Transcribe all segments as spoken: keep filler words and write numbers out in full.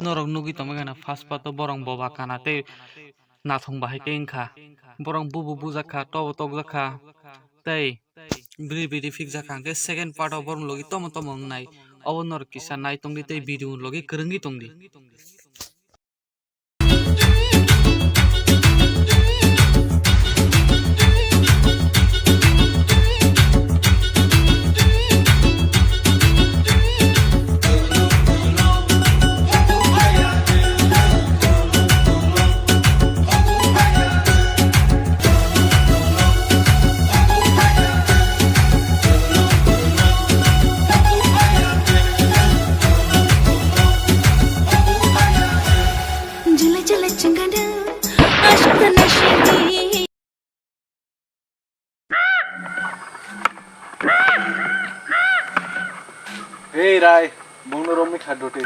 Norok nugwi tongmani gana first part o borok boba kana tei nathong bahai khe wngkha. Borok bubu bujak kha, tobo tokjak kha, tei biri biri phikjak kha. Hwnkhe second part o borok logi tomo tomo wngnai, obo norok kisa nai tongdi tei video logi kwrwngwi tongdi. Hei Rai, bongno romwi kha dote.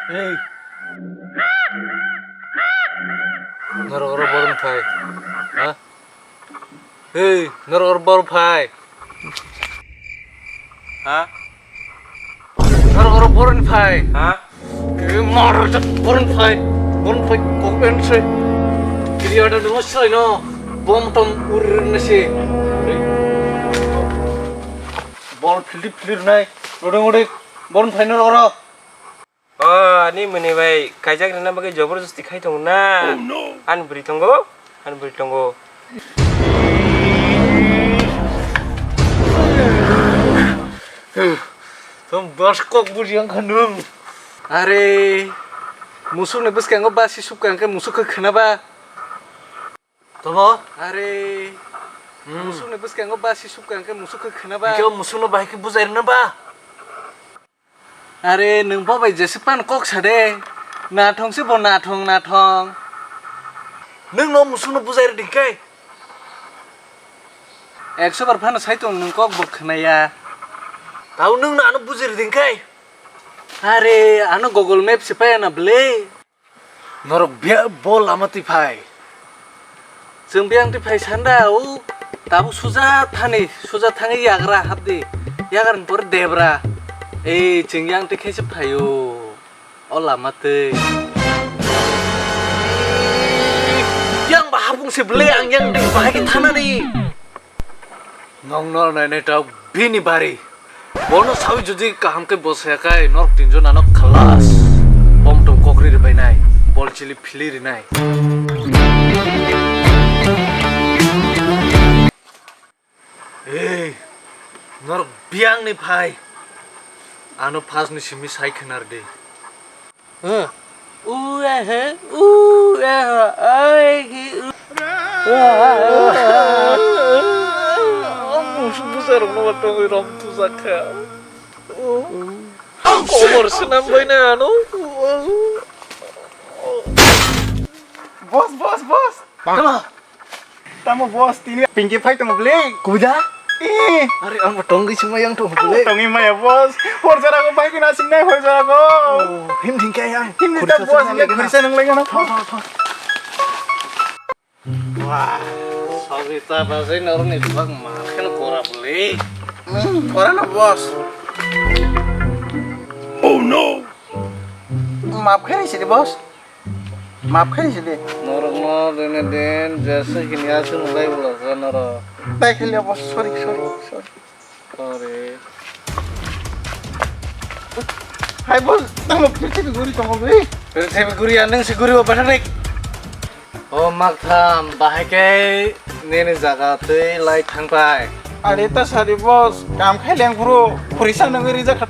Hei. Norok oro borok phai. Ha? Hei, norok oro borok phai. Ha? Norok oro borok phai. Ha? Ke moro jak boron phai, boron phai kok pen se. Kiri ada nungo sai no, bom tom urir na se. Bol phildi philir nai, rodeng rodeng boron phai no oro. O, ani muni bai kaijak rina bagwi jabardasti khai tongo na. Ani bwrwi tongo, ani bwrwi tongo. Tong dos kok buji ang khanung. Are, musuk ni bwskango basi subka hwnkhe musuk khe khna ba. Tobo? Are, hmm, musuk ni bwskango basi subka hwnkhe musuk khe khna ba. Hwnkhe o musuk no bahai khe bujai rwna ba. Are, nwng bo bai jesa pan kok sa de. Nathong se bo nathong, nathong. Nwng no musuk no bujai rwdi khe. Ekso bar phano sai tong nwng kok bo khna ya. Tao nwng no ano bujai rwdi khe. Are, ano Google Map se paya na bwle. Norok biya bo lama twi phai. Chwng biyang twi phai sanda o tabuk suja thani, suja thangwi yagra hapdi. Yagra ni pore debra. Ei, chwng yang twi khe se phaio. O lama twi. Yang ba hapung se bwle ang yang twi bahai khe thanani. Nokno nainai ta bini bari. Bono sawi jodi kaham khe bosaya khai norok tinjon ano khalas. Bom tom kokri rwbainai, bol chili phili rinai. Ei, norok biyang ni phai. Ano phas ni simi sai khnar di. Huh? U, eh, eh, u, eh, ai, ki, u. Musuk bwsarokno ba tongwi rom tujak kha. Komor swnam bai na ano. Boss, boss, boss. Tamo? Tamo boss, tini Pinky phai tongo bwle? Kuda? Eh. Are, ang tongwi sima yang tongo bwle. Tongwi maya boss. Hor jora go bai kina singnai hor jora go. Oh, him thing kya yang? Him ta boss, ini khurisa nang lagi na. Tho, tho, tho. Wah, sabita basi norni bak ma khen kora bwle. Hmm, kora na boss. Oh no. Map khe sidi boss. Map khai sidi. Norokno dene den jesa hini aswk nulai bwlasa norok. Tai khaliya boss, sorry, sorry, sorry. Sorry. Hai boss, tamo prithibi guri tongo gwi. Prithibi guri ya, nwng se guri o bathang rik. O maktham, bahai khe nini jaga twi lai thangpai. Are ta sari boss, kam khai leng phuru, phurisa nangwi rijak kha.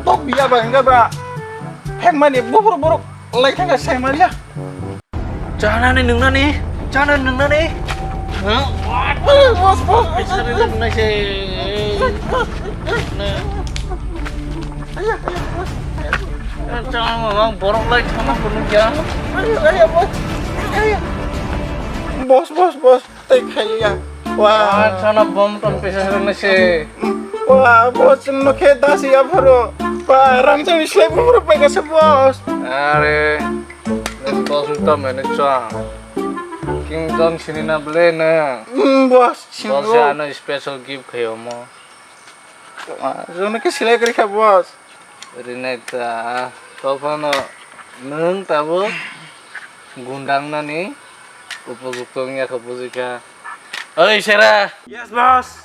Tok biya ba hingga ba. Phek mani buphuru borok lai thangkha sai maliya. Chanani nungnani, chanani nungnani. Boss, boss, boss. Bisa rijak nai se. Ayo, ayo, boss. Chama mang borok lai thangma kunu ya. Ayo, ayo, boss. Ayo. Boss, boss, boss. Tai khaiya. Wah. Chana bom tong pesa rang se. Wah, boss no khe das ya pharo. Wah, rang jani slai bom ro pai kasa boss. Are. Boss to mene cha. King John sinina bele na. Boss, boss ano special gift khayo mo. Jono khe selai kwrwi kha boss. Rinai ta, tophano nwng tabuk gundangnani upojukto wngya kho bujikha. Oi sera. Yes boss.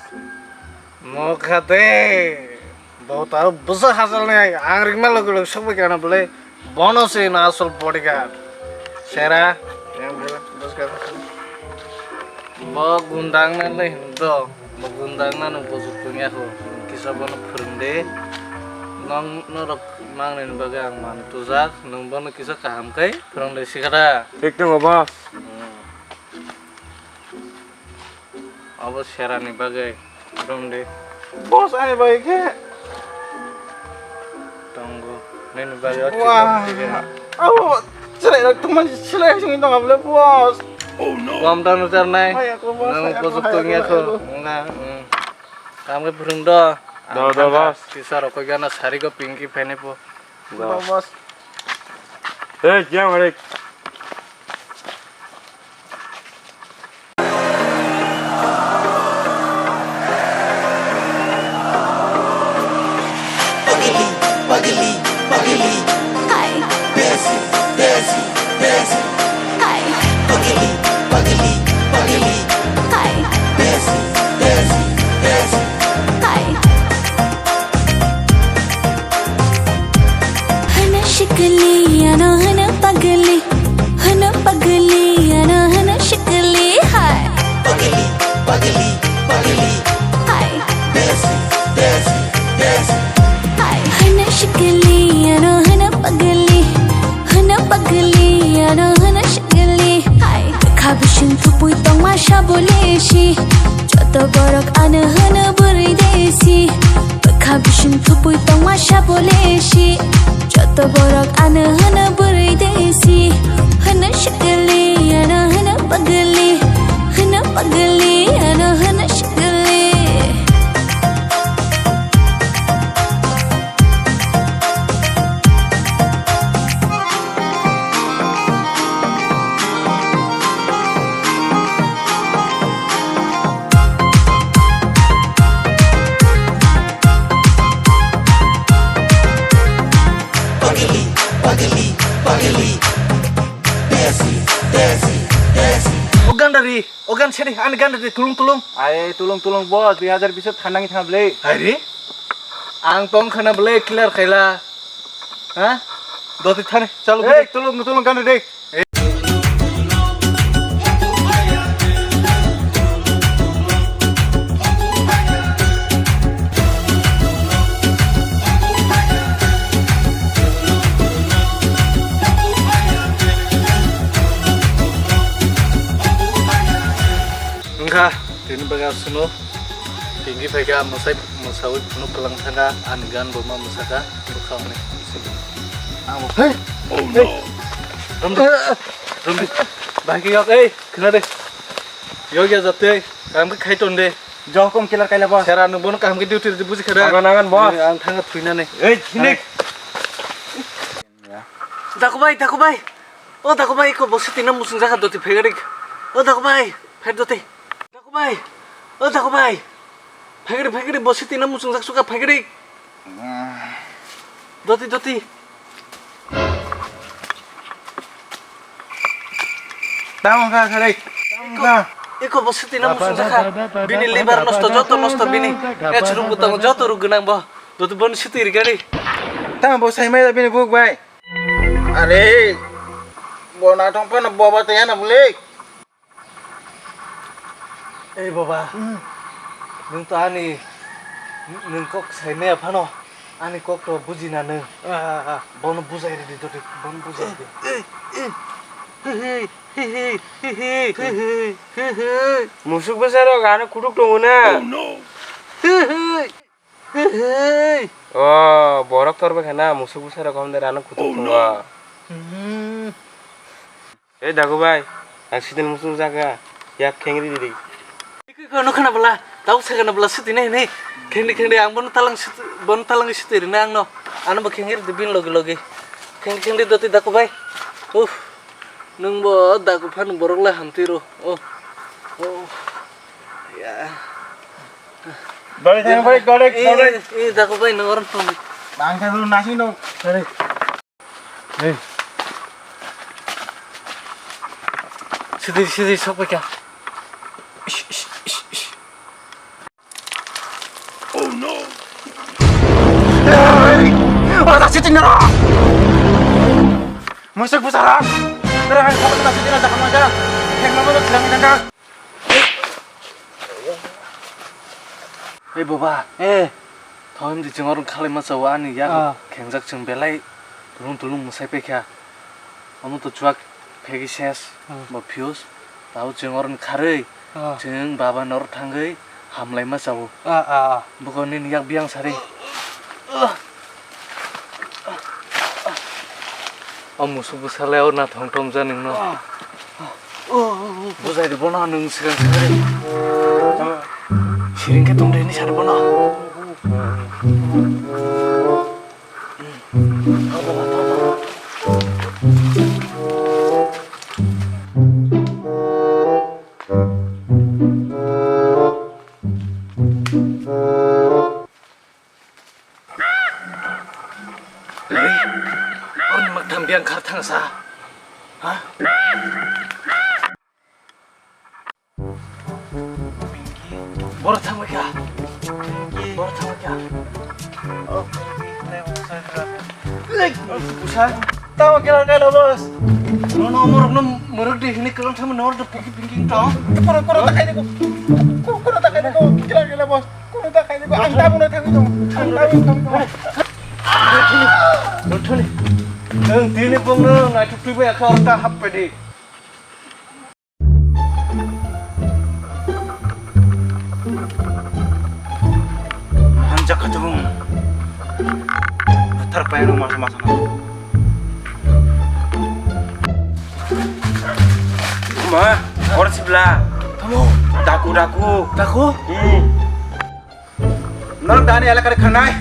Mo khate. Bo ta bwsa hasalni ang rikma logi logi sokbai kana bole. Bono se na asol bodyguard. Sera. Bo gundang na le do. Bo gundang na no bujukto wngya kho. Kisa bono phwrwng de. Nong norok mangnani bagwi ang manwi tujak. Nwng bono kisa kaham khe phwrwng de sikha da. Thik tongo boss. Hmm. Abo serani bagwi romdi. Boss, ani bagwi khe. Tongo. Nini bagwi o wah. Chikon chikon. Abo chwrai rok tongmani silai singwi tong abole, boss. Bom dano jarnai. Hai, ako, boss, nang hai, ako, bosok hai, tongya ako, kho. Hai, ako. Wngkha, hmm. Tamo khe phwrwng do. Do, do, boss. Kisa rok koi gana sari go pinki phainai po. Do. Do, boss. Hey, jam hari. Pagli, pagli, pagli. Hai. Desi, desi, desi. Hai. Pagli, pagli, pagli. Hai. Desi, desi, desi. Hai. Hana shikli, ano hana pagli. Hana pagli, ano hana shikli, hai. Pagli, pagli, pagli. Hai. Desi, desi, desi. Hai. Hana shikli, ano hana pagli. Hana pagli, ano hana shikli, hai. Khabising thupui tongma sabole si. Joto borok ano hana bwrwi desi. Bwkha bising thupui tongma sabole si. Joto borok ano hwno bwrwi desi. Hwno sikili, ano hwno pagli. Hwno pagli, ano hwno sikili. Pagli, pagli, pagli. Desi, desi, desi. O gandari, o gan seri, ani gandari tulung tulung. Ai tulung tulung bo, dui hazar bish thanangi thang ble. Hai ri? Ang tong khana ble clear khaila. Ha? Doti thani, chalo. Ei, tulung, tulung gandari. Wngkha, tini bagwi aswkno tingwi phaikha, mwsai mwsawi phunuk kwlang thangkha, ani gan bo ma mwsakha, bwkha hwnwi. Ang bo, hey! Oh no! Romdi, romdi, bahai khe yok, ei, khna de. Yok ya jate, kaham khe khai ton de. Jokom killer kaila bo. Sera, nwng bono kaham khe duty rwdi buji kha da? Nangan, nangan, boss. Ang thangkha thuinani. Ei, hinik. Dakubai, Dakubai. O Dakubai, eko bo swtwino muchung jakha doti phegarik. O Dakubai, pher doti. Dakubai. O Dakubai. Phegarik, phegarik, bo swtwino muchung jak suka phegarik. Doti, doti. Tamo kha, khalai. Tamo kha. Eko bo swtwino muchung jakha. Bini liver nosto, joto nosto bini. Echurung butang joto ruk gwnang bo. Doti boni swtwi rikani. Tamo bo saimai da bini buk bai. Are, bo naithok phano boba tei ano bwlwi. Ei baba, hmm, nwng to ani, nwng kok saimaya phano, ani kok to bujina nwng. Ah, ah, ah. Bono bujai ridi doti, bono bujai ridi. Eh, eh, eh. Hei, hei, hei, hei. Musuk bwsarok ano kutuk tongo na. Oh no. Hei, hei. Hei, hei. O, borok tor bai khana musuk bwsarok hom de rano kutuk tongo. Hmm. Ei Dagu bai, ang sidin musuk jaga, yak khengri diri. Ikho no khana bwla, tau sa khana bwla siti nei nei. Khengri khengri ang bono talang siti, bono talang siti rina ang no. Ano bo khengri di bin logi logi. Khengri khengri doti Dagu bai. Uff. Nwng bo Dagu phano borok lai hamtwi ro. Oh. Oh. Ya. Bari thang bari, gare, gare. Eh, eh, dako bai, nang orang tong. Bang thang dulu nasi dong. Bari. Hey. Sidi, sidi, sok bai kha. Ish, ish, ish, ish. Oh no. Hey! Ora siti nara. Musuk busara. Nara hai, kau tak siti nara, jangan aja. Yang nama tu bilang jangan. Ei boba, eh, thon di chwng oro khalai ma chao ani yak khengjak chwng belai tulung tulung mwsai paikha. Omo to chuak phegi ses bo fuse. Tao chwng oro kharwi chwng baba nor thangwi hamlai ma chao. Buko nini yak biang sari. O musuk bwsa le o nathong tom ja ningno. Bujai de bono nwng swkang swkang re. Siring khe tong de ni sari bono. Oi, oro ni maktham biyang khar thang sa. Ha? Boro thang bai kha. Boro thang bai kha. Lek, busa. Tamo kela kela boss. Nono morok no muruk di hini kelang thang no do pinki pinki tong. Koro koro takai ni ko. Koro koro takai ni ko. Kela kela boss. Koro takai ni ko. Ang tamo na thang ni ko. Ang tamo thang ni ko. Bonthoni, nwng tini bongno naithok twibai akhe oro ta hap pedi. Mahan jakhatung. Athar paino masa masa na. Ma, oro sibla. Tamo. Daku, daku. Daku? Hmm. Norok dani elakari khanai.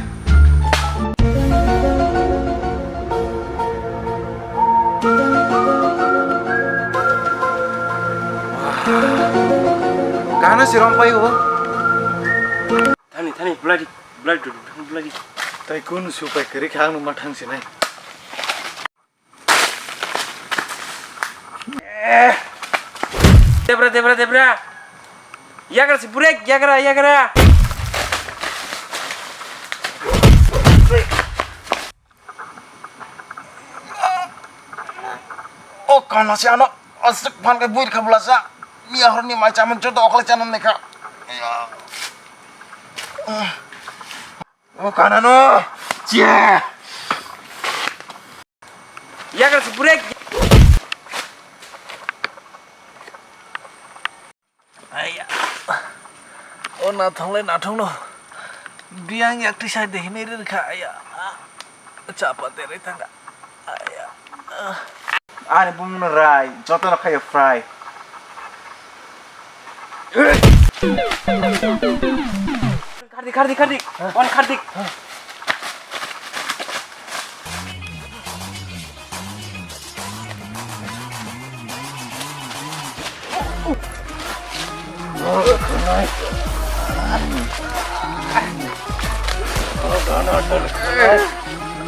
Kahana si rompai o. Thani, thani, bloody, bloody, bloody. Tai kun supai kiri khang numa thang sinai. Debra, debra, debra. Yagra si burek, yagra, yagra. O kana si ano asik phan ke buir khabla sa. Mia horni mai chaman joto okhle chanan lekha. Ya. O kanano. Chia. Yagra si burek. Aya. O nathong le nathong no. Biang yak tisa de hini rir kha aya. Chapa de re thanga. Aya. Ani bumung no rai, joto no khayo fry. Khardi, khardi, khardi. On khardi.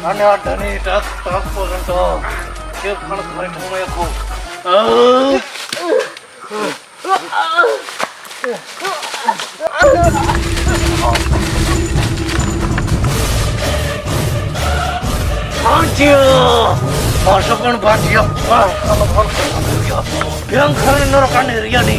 Ani adani tak tak porjonto khe phano kharwi thangmaya kho. Bhajiya! Masakan bhajiya! Yang kharwi norok ani riyani.